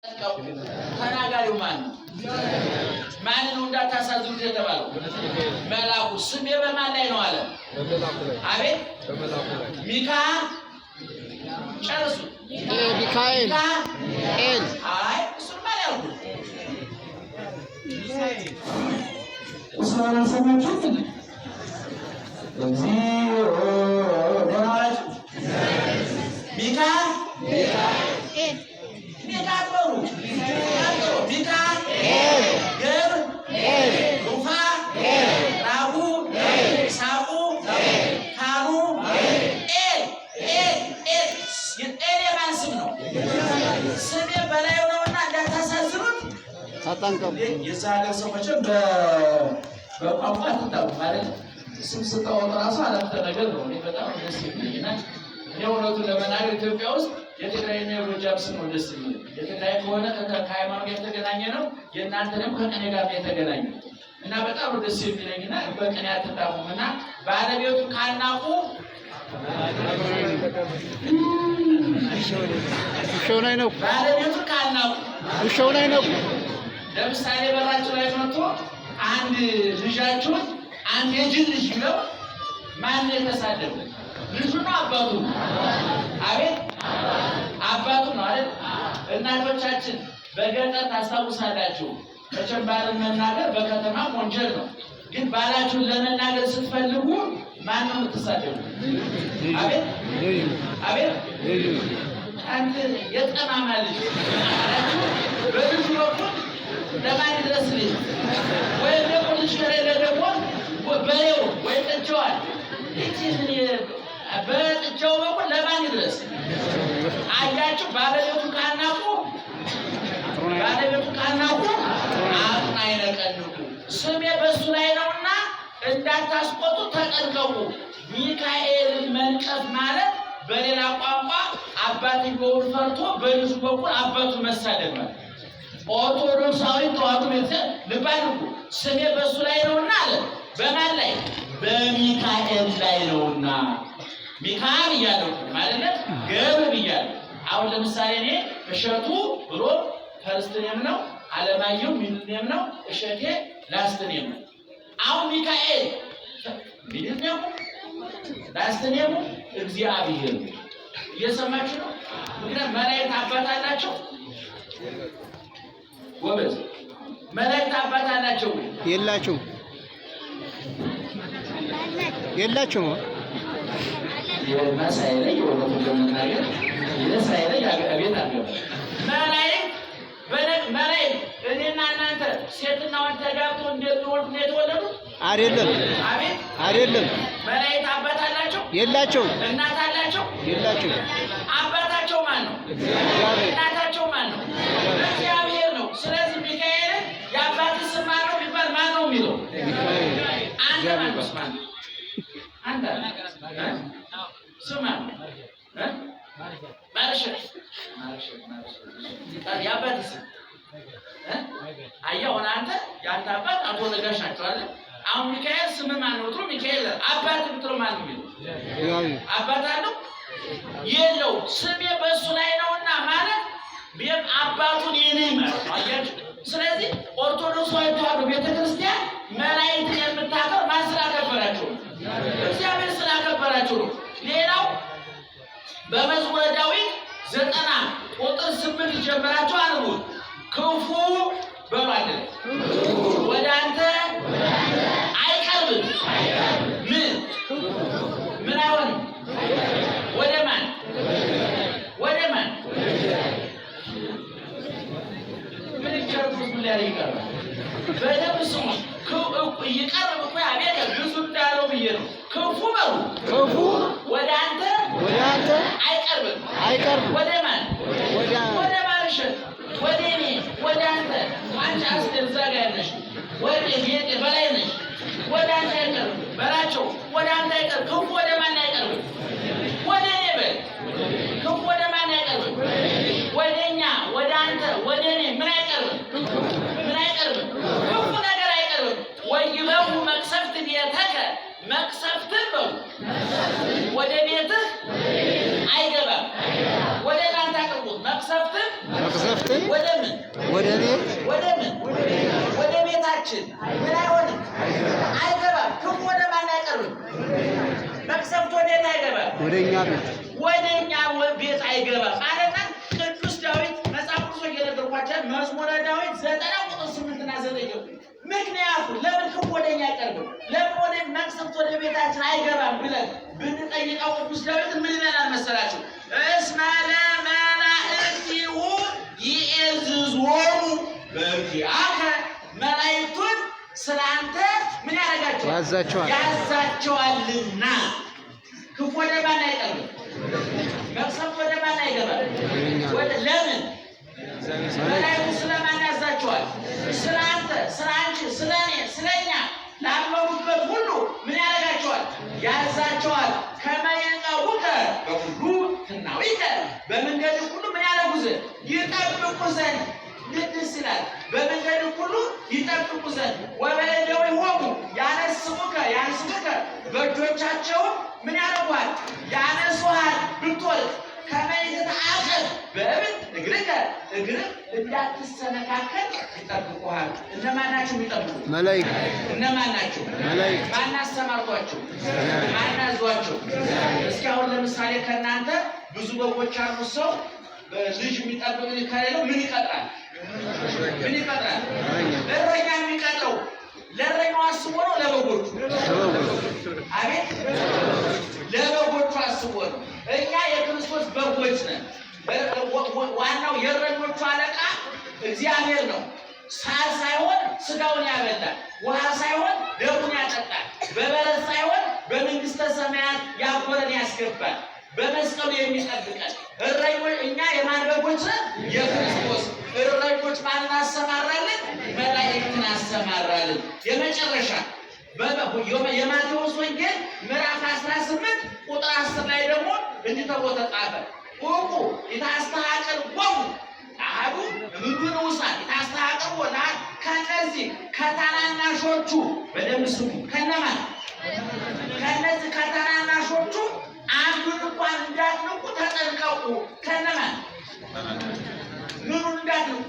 ተናጋሪው ማን ነው? ማን ነው እንዳታሳዝኑት የተባለው? መልአኩ። ስሜ በማን ላይ ነው አለ? አቤት ሚካ ጨርሱ። ሚካኤል ኤል። አይ እሱማ ያልኩት እሱን አልሰማችሁም? እግዚኦ ደህና ዋላችሁ። ሚካ ሚካ አትበሉ። ሚካ ገብር ሩፋ ራጉ ሳቁ ካኑ ኤል ኤል ኤል። ኤል የማን ስም ነው? ስሜ በላዩ ነውና እንዳታሳዝኑት ተጠንቀቁ። የዛ ሀገር ሰው መቼም በቋንቋ አትታወቅም ማለት ስም ስታወጡ ራሱ አረፍተ ነገር ነው። እኔ በጣም ደስ የሚለኝ እና እኔ እውነቱን ለመናገር ኢትዮጵያ ውስጥ የትግራይና የጎጃም ስም ነው ደስ የሚለኝ። የትግራይ ከሆነ ከሃይማኖት ጋር የተገናኘ ነው፣ የእናንተ ደግሞ ከቅኔ ጋር የተገናኘ እና በጣም ነው ደስ የሚለኝ እና በቅኔ አትታሙም እና ባለቤቱ ካናቁ ውሻውን አይነኩ። ባለቤቱ ካናቁ ውሻውን አይነኩ። ለምሳሌ በራችሁ ላይ መጥቶ አንድ ልጃችሁን አንድ የጅል ልጅ ብለው ማን ነው የተሳደበ? ልጁ ነው አባቱ? አቤት አባቱ ነው አይደል? እናቶቻችን በገጠር ታስታውሳላችሁ። መቼም ባልን መናገር በከተማም ወንጀል ነው። ግን ባላችሁን ለመናገር ስትፈልጉ ማን ነው የምትሳደቡ? አቤት አቤት አንተ የጠማማ ልጅ አላችሁ። በልጁ በኩል ለማን ይድረስ ልጅ ወይም ደግሞ ልጅ ከሌለ ደግሞ በሬው ወይ ጥጃዋል ይቺ ምን በጥጃው በኩል ለማን ይድረስ? አያችሁ፣ ባለቤቱ ካናቁ ባለቤቱ ካናቁ አፉን አይነቀንቁ። ስሜ በሱ ላይ ነውና እንዳታስቆጡ ተጠንቀቁ። ሚካኤልን መንቀፍ ማለት በሌላ ቋንቋ አባትየውን ፈርቶ በልጁ በኩል አባቱ መሳደብ ማለት። ኦርቶዶክሳዊ ተዋሕዶ ቤተክርስቲያን ልብ አድርጉ። ስሜ በሱ ላይ ነውና አለ። በማን ላይ? በሚካኤል ላይ ነውና። ሚካኤል እያለው ማለት ገብር ብያለሁ። አሁን ለምሳሌ እኔ እሸቱ ብሎ first name ነው፣ አለማየሁ middle name ነው፣ እሸቴ last name ነው። አሁን ሚካኤል middle name ኡ last name ኡ እግዚአብሔር ነው። እየሰማችሁ ነው? ምክንያቱም መላእክት አባት አላቸው ጎበዝ። መላእክት አባት አላቸው ወይ? የላቸው የላቸው። የመሳይ ላይ የእውነቱን ለመናገር የሳይ ላይ ቤት አልገባም። መላእክት መላእክት እኔና እናንተ ሴትና ወንድ ተጋብተው እንደሚወልዱ ነው የተወለዱት? አይደለም። አቤት አይደለም። መላእክት አባት አላቸው? የላቸው። እናት አላቸው? የላቸው። አባታቸው ማን ነው? እግዚአብሔር። እናታቸው ማን ነው? እግዚአብሔር ነው። ስለዚህ ሚካኤልን የአባት ስም ማን ነው ቢባል ማን ነው የሚለው? ሚካኤል። አንተ ማን ነው? ስማ አንተ ስማ እ ማርሸት ማርሸት ማርሸት የአባት ስም እ አየህ አሁን አንተ የአንተ አባት አቶ ነጋሽ ናቸው አይደል? አሁን ሚካኤል ስም ማን ነው ብትለው ሚካኤል፣ አባት ብትለው ማን ነው የሚለው? እግዚአብሔር። አባት አለው የለው? ስሜ በእሱ ላይ ነውና ማለት ይህም አባቱን የኔ ማለት ነው። አያችሁ። ስለዚህ ኦርቶዶክስ ተዋሕዶ ቤተክርስቲያን መላእክትን የምታከብር ማን ስላከበራቸው ነው? እግዚአብሔር ስላከበራቸው ነው። ሌላው በመዝሙረ ዳዊት 90 ቁጥር 8 ጀምራችሁ አንብቡት። ክፉ በሉ አንድ ላይ ወደ አንተ አይቀርብም። ምን ምን አይሆንም? ወደ ማን ወደ ማን? ምን ይቸርኩት? ምን ሊያደርግ ይቀርባል? በደንብ ስሙ። ይቀርብ እኮ አቤት ብዙ እንዳለው ብዬ ነው። ክፉ በሉ ክፉ ወደ አንተ ወደ አንተ አይቀርብም። አይቀርብም። ወደ ማን? ወደ ወደ ማርሸት፣ ወደ እኔ፣ ወደ አንተ። አንቺ አስቴር እዛ ጋ ያለሽ ወደ ጌጤ በላይ ነሽ። ወደ አንተ አይቀርብም በላቸው። ወደ አንተ አይቀርብ። ክፉ ወደ ማን አይቀርብም? ወደ እኔ በል። ክፉ ወደ ማን አይቀርብም? ወደ እኛ፣ ወደ አንተ፣ ወደ እኔ ምን አይቀርብም? ምን አይቀርብም? ክፉ ነገር አይቀርብም። ወይበው መቅሰፍት ቤተከ መቅሰፍትን በሉ ወደ ቤትህ አይገባም። ወደ እናንተ አቅርቡት መቅሰፍትን መቅሰፍትን ወደ ወደ ምን? ወደ ቤት። ወደ ምን? ወደ ቤታችን ምን አይሆንም? አይገባም። ክፉ ወደ ማን አይቀርብም? መቅሰፍት ወዴት አይገባም? ወደ እኛ ቤት። ወደ እኛ ቤት አይገባም አለና ቅዱስ ዳዊት መጽሐፍ ቅዱስ እየነገርኳቸው መዝሙረ ዳዊት 90 ቁጥር 8 እና 9 ነው። ምክንያቱ ለምን ክፉ ወደ እኛ አይቀርብም? ለምን ወደ መቅሰፍት ወደ ቤታችን አይገባም ብለን ብንጠይቀው ቅዱስ ዳዊት ምን ይለናል መሰላችሁ? እስመ ለመላእክቲሁ ይእዝዝዎሙ በእንቲአከ፣ መላእክቱን ስለ አንተ ምን ያደርጋቸዋል? ያዛቸዋል። ያዛቸዋልና። ክፉ ወደ ማን አይቀርብም? መቅሰፍት ወደ ማን አይገባም? ወደ ለምን? መላእክቱ ስለማን ያዛቸዋል? ስለ አንተ፣ ስለ አንቺ፣ ስለ እኔ፣ ስለ እኛ ላመኑበት ሁሉ ምን ያደርጋቸዋል? ያዛቸዋል። ከመ ይዕቀቡከ በኩሉ ፍናዊከ፣ በመንገድ ሁሉ ምን ያደርጉ ዘንድ? ይጠብቁ ዘንድ። ደስ ይላል። በመንገድ ሁሉ ይጠብቁ ዘንድ። ወበእደዊሆሙ ያነስቡከ ያንስቡከ፣ በእጆቻቸውም ምን ያደርጉሃል? ያነሱሃል ብትወድቅ። ከመ ኢትትዐቀብ በእብን እግርከ፣ እግርህ እንዳትሰነካከል ይጠብቁሃል። እነማን ናቸው የሚጠብቁ? መላእክት። እነማን ናቸው? መላእክት። ማን አሰማርቷቸው? ማን አዟቸው? እስኪ አሁን ለምሳሌ ከእናንተ ብዙ በጎች ያሉት ሰው ልጅ የሚጠብቅ ልጅ ከሌለው ምን ይቀጥራል? ምን ይቀጥራል? እረኛ። እረኛ የሚቀጥረው ለእረኛው አስቦ ነው ለበጎቹ? አቤት፣ ለበጎቹ አስቦ ነው። እኛ የክርስቶስ በጎች ነን። ዋናው የእረኞቹ አለቃ እግዚአብሔር ነው። ሳር ሳይሆን ስጋውን ያበላል፣ ውሃ ሳይሆን ደሙን ያጠጣል፣ በበረት ሳይሆን በመንግስተ ሰማያት ያጎረን ያስገባል፣ በመስቀሉ የሚጠብቀን እረኞች። እኛ የማን በጎች ነን? የክርስቶስ እረኞች። ማንን አሰማራልን? መላእክትን አሰማራልን። የመጨረሻ የማቴዎስ ወንጌል ምዕራፍ 18 ቁጥር 10 ላይ ደግሞ እንዲህ ተብሎ ተጻፈ። ዑቁ ኢታስተሐቅርዎሙ ለአሐዱ እምእሉ ንዑሳን፣ ኢታስተሐቅርዎ ለአሐዱ፣ ከነዚህ ከታናናሾቹ፣ በደንብ ስሙ። ከነማን? ከነዚህ ከታናናሾቹ አንዱን እንኳን እንዳትንቁ ተጠንቀቁ። ከነማን? ምኑን እንዳትንቁ?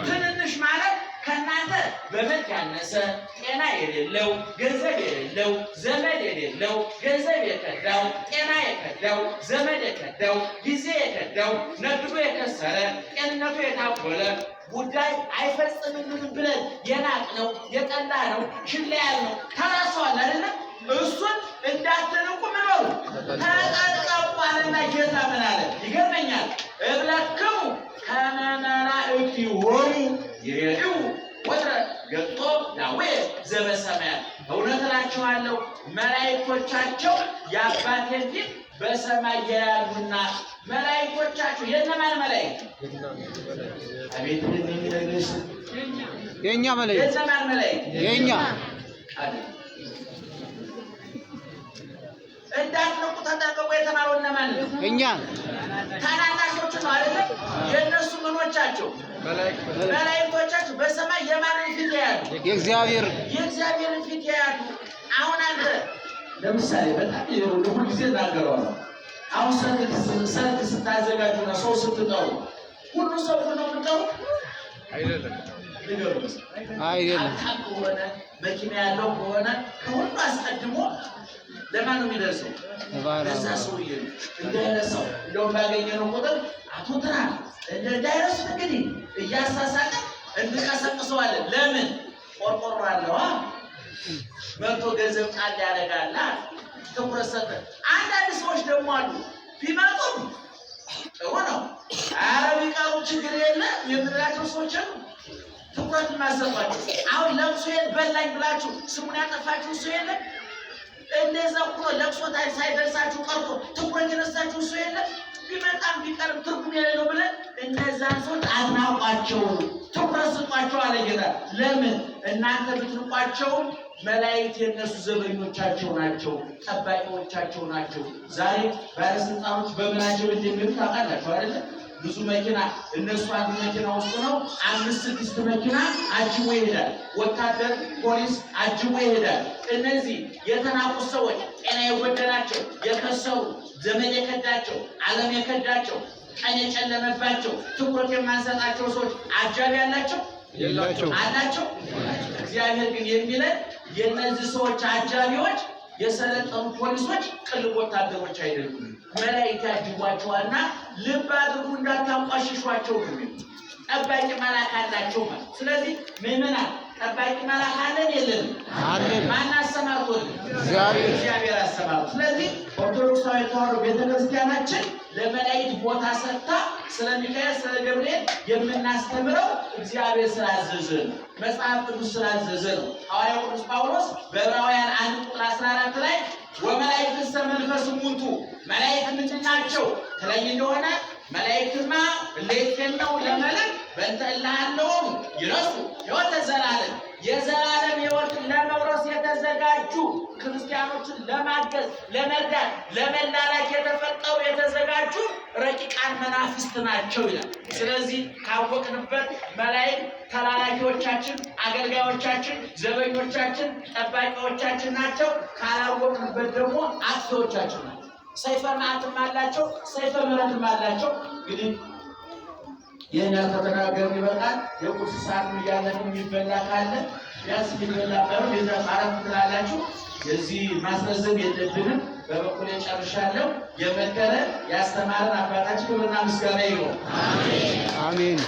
ትንንሽ ማለት ከእናንተ በመልክ ያነሰ፣ ጤና የሌለው፣ ገንዘብ የሌለው፣ ዘመድ የሌለው፣ ገንዘብ የከዳው፣ ጤና የከዳው፣ ዘመድ የከዳው፣ ጊዜ የከዳው፣ ነግዶ የከሰረ፣ ጤንነቱ የታጎለ፣ ጉዳይ አይፈጽምልንም ብለን የናቅነው፣ የጠላነው፣ ችላ ያልነው ተራሰዋል አይደለም? እሱን እንዳትንቁ ምን በሉ? ተጠንቀቁ አለና ጌታ ምን አለ? ይገርመኛል። እብለክሙ ከመ መላእክቲሆሙ ይሬእዩ ወትረ ገጾ ለአቡየ ዘበሰማያት። እውነት እላችኋለሁ መላእክቶቻቸው የአባቴን ፊት በሰማይ ያያሉና። መላእክቶቻቸው የእነማን መላእክት? አቤት የሚነግስ። የእኛ መላእክት። የእነማን መላእክት? የእኛ። አቤት፣ እንዳትንቁ ተጠንቀቁ የተባለው እነማን ነው? እኛ። ታናናሾቹ ነው አይደለ? የእነሱ ምኖቻቸው መላእክቶቻቸው በሰማይ የማንን ፊት ያያሉ? የእግዚአብሔር። የእግዚአብሔርን ፊት ያያሉ። አሁን አንተ ለምሳሌ በጣም ሁል ጊዜ እናገረዋለሁ። አሁን ሰርግ ስታዘጋጁና ሰው ስትጠሩ ሁሉ ሰው ነው የምትጠሩት? አይደለም። ንገሩኝ። አይደለም። ሀብታም ከሆነ፣ መኪና ያለው ከሆነ ከሁሉ አስቀድሞ ለማን ነው የሚደርሰው? ለዛ ሰውዬ ነው። እንዳይረሳው እንደውም ባገኘነው ቁጥር አቶ ትናንት እንዳይረሱት እንግዲህ እያሳሳቀ እንቀሰቅሰዋለን። ለምን? ቆርቆሮ አለዋ፣ መቶ ገንዘብ ጣል ያደርጋላ። ትኩረት ሰጠን። አንዳንድ ሰዎች ደግሞ አሉ፣ ቢመጡም ጥሩ ነው፣ ኧረ ቢቀሩ ችግር የለ የምንላቸው ሰዎች አሉ። ትኩረት የማሰጧቸው አሁን ለቅሶ በላኝ ብላችሁ ስሙን ያጠፋችሁ ሰው የለም። እንደዛ እኮ ለቅሶ ሳይደርሳችሁ ቀርቶ ትኩረት የነሳችሁ ሰው የለም። ቢመጣም ቢቀርም ትርጉም የሌለው ብለን እነዛን ሰዎች አትናቋቸው፣ ትኩረት ስጧቸው አለ ጌታ። ለምን? እናንተ ብትንቋቸውም መላእክት የእነሱ ዘበኞቻቸው ናቸው፣ ጠባቂዎቻቸው ናቸው። ዛሬ ባለስልጣኖች በምናቸው እንደሚሄዱ ታውቃላችሁ አይደለ? ብዙ መኪና፣ እነሱ አንድ መኪና ውስጥ ነው፣ አምስት ስድስት መኪና አጅቦ ይሄዳል። ወታደር ፖሊስ አጅቦ ይሄዳል። እነዚህ የተናቁ ሰዎች፣ ጤና የጎደላቸው፣ የከሰሩ፣ ዘመን የከዳቸው፣ ዓለም የከዳቸው፣ ቀን የጨለመባቸው፣ ትኩረት የማንሰጣቸው ሰዎች አጃቢ አላቸው? የላቸውም። አላቸው። እግዚአብሔር ግን የሚለን የእነዚህ ሰዎች አጃቢዎች የሰለጠኑ ፖሊሶች፣ ቅልብ ወታደሮች አይደሉም። መላእክት ያጅቧቸዋልና ልብ አድርጉ፣ እንዳታንቋሽሿቸው ነው የሚለው። ጠባቂ መልአክ አላቸው ማለት። ስለዚህ ምዕመናን ጠባቂ መልአክ አለን የለንም? አለን። ማን አሰማርቶልን? እግዚአብሔር። እግዚአብሔር አሰማርቶ። ስለዚህ ኦርቶዶክሳዊ ተዋሕዶ ቤተክርስቲያናችን ለመላእክት ቦታ ሰጥታ ስለ ሚካኤል ስለ ገብርኤል የምናስተምረው እግዚአብሔር ስላዘዘ ነው። መጽሐፍ ቅዱስ ስላዘዘ ነው። ሐዋርያው ቅዱስ ጳውሎስ በዕብራውያን 1:14 ላይ ወመላእክትሰ መንፈስ እሙንቱ፣ መላእክት ምንድን ናቸው ትለኝ እንደሆነ መላእክትማ እለይትፌነው ለመልክ በእንተ እለ ሀለወሙ ይረሱ ሕይወተ ዘላለም፣ የዘላለም ሕይወትን ለመውረስ የተዘጋጁ ክርስቲያኖችን ለማገዝ፣ ለመርዳት፣ ለመላላክ የተፈጠሩ የተዘጋጁ ረቂቃን መናፍስት ናቸው ይላል። ስለዚህ ካወቅንበት መላእክት ተላላኪዎቻችን፣ አገልጋዮቻችን፣ ዘበኞቻችን፣ ጠባቂዎቻችን ናቸው። ካላወቅንበት ደግሞ አጥፊዎቻችን ናቸው። ሰይፈ መዓትም አላቸው፣ ሰይፈ ምሕረትም አላቸው። እንግዲህ ይህን ያልተተናገርን ይበቃል። የቁርስ ሰዓት እያለፈ የሚበላ ካለ ቢያንስ የሚበላ ባይሆን የዛ አረፍ ትላላችሁ። የዚህ ማስረዘም የለብንም። በበኩሌ ጨርሻለሁ። የመከረ ያስተማረን አባታችን ክብርና ምስጋና ይሁን። አሜን።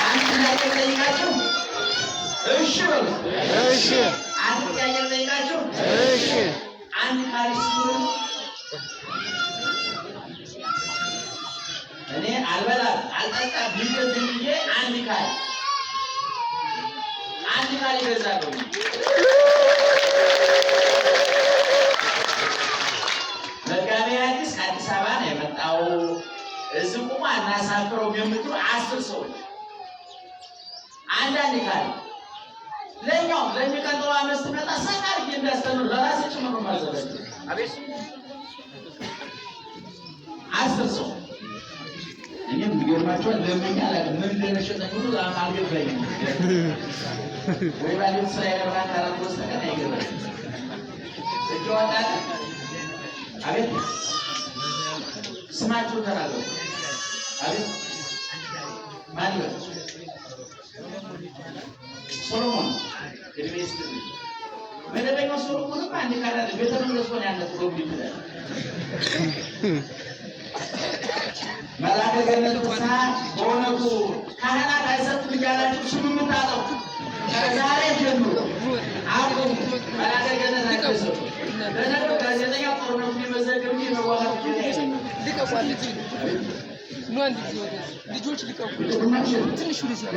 አንድ ጥያቄ ጠይቃችሁ እሺ በሉ። እሺ። አንድ ጥያቄ ጠይቃችሁ እሺ። አንድ ካሪ ስሩ። እኔ አልበላም አልጠጣም ቢቀርብኝ ብዬ አንድ ካሪ አንድ ካሪ እገዛለሁ። መጋቤ ሐዲስ ከአዲስ አበባ ነው የመጣው። እዚህ ቁሞ አናሳፍረውም የምትሉ 10 ሰዎች አንዳንድ ካሪ ለኛው ለሚቀጥለው ዓመት ስመጣ ሰፋ አድርጌ እንዳስተምር ለራሴ ጭምር ነው የማዘጋጀው። አቤት 10 ሰው እኔም ይገርማቸዋል። ለምኜ አላውቅም። ምን እንደመሸጠኝ ሁሉ አልገባኝም። ወይ ባሌት ስራ የለብራት አራት በስተቀር አይገባኝም። እጅ ወጣት አቤት ስማችሁ ተናገሩ። አቤት ማን ይበል? ሶሎሞን እድሜ ይስጥልኝ። መደበኛው ሶሎሞንም አንድ ካላለ ቤተ መቅደስ ሆነ ያለ ጎብ ይላል። መላከ ገነት ፍስሐ በእውነቱ ካህናት አይሰጡም እያላችሁ ስም የምታጠፉ ከዛሬ ጀምሮ አቁሙ። መላከ ገነት አይሰጡም። ለነገሩ ጋዜጠኛ ጦርነቱን የመዘገብ እንጂ የመዋጋት ግዴታ የለበትም። ልቀቋለች። ኑ አንድ ጊዜ ወደዚህ ልጆች ልቀቁ። ትንሽ ወደዚህ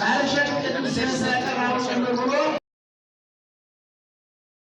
ማርሸት ቅድም ስለቀረበው ጨምሮ